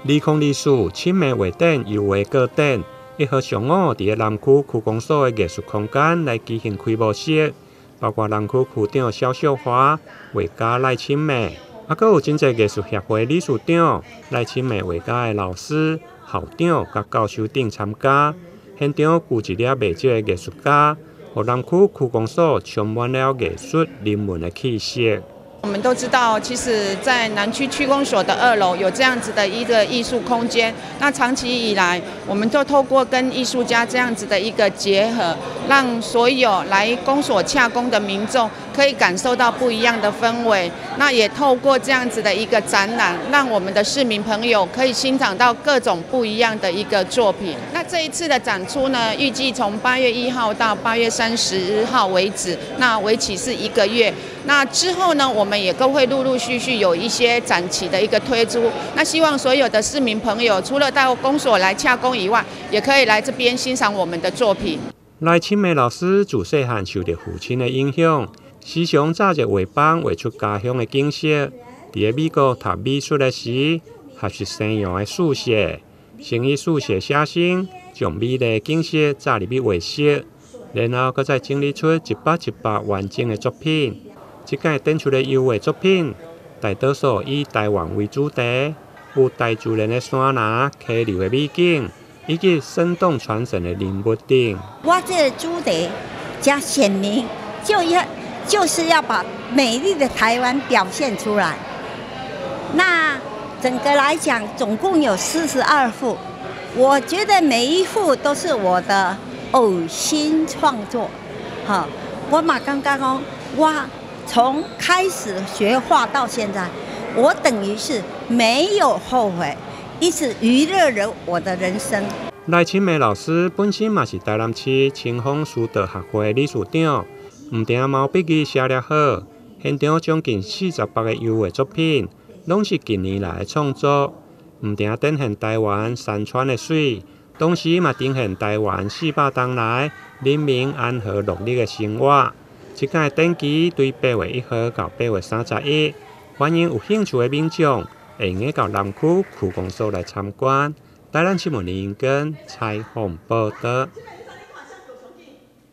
2024青梅畫展油畫個展，1號上午佇南區區公所的藝術空間來舉行開幕式，包括南區區長蕭秀華、畫家賴青梅，猶閣有真濟藝術協會理事長、賴青梅畫家的老師、校長佮教授等參加。現場聚集了袂少的藝術家，予南區區公所充滿了藝術人文的氣息。我們都知道，其實，在南區區公所的2樓有這樣子的一個藝術空間。那長期以來，我們就透過跟藝術家這樣子的一個結合，讓所有來公所洽公的民眾可以感受到不一樣的氛圍。那也透過這樣子的一個展覽，讓我們的市民朋友可以欣賞到各種不一樣的一個作品。那這一次的展出呢，預計從8月1號到8月30號為止，那為期是一個月。那之後呢，我們也都會陸陸續續有一些展期的一個推出。那希望所有的市民朋友，除了到公所來洽公以外，也可以來這邊欣賞我們的作品。賴青梅老師自細漢受著父親的影響，時常揸著畫板畫出家鄉的景色。佇咧美國讀美術的時，學習西洋的速寫，先以速寫寫生，將美麗的景色紮入去畫色，然後閣再整理出一筆一筆完整的作品。這擺展出的油畫作品，大多數以台灣為主題，有大自然的山林、溪流的美景，以及生動傳神的人物等。我這個主題誠鮮明，就是要把美麗的台灣表現出來。那整個來講，總共有42幅，我覺得每一幅都是我的嘔心創作。哈，我嘛感覺講，我從開始學畫到現在，我等於是沒有後悔，一直娛樂了我的人生。賴青梅老師本身嘛是台南市清風書道學會理事長，毋但毛筆字寫得好，現場將近48個油畫作品，攏是近年來的創作，毋但展現台灣山川的水，同時嘛展現台灣400冬來人民安和樂日的生活。這擺展期對8月1號到8月31，歡迎有興趣的民眾會用得到南區區公所來參觀。台南新聞林根採訪報導。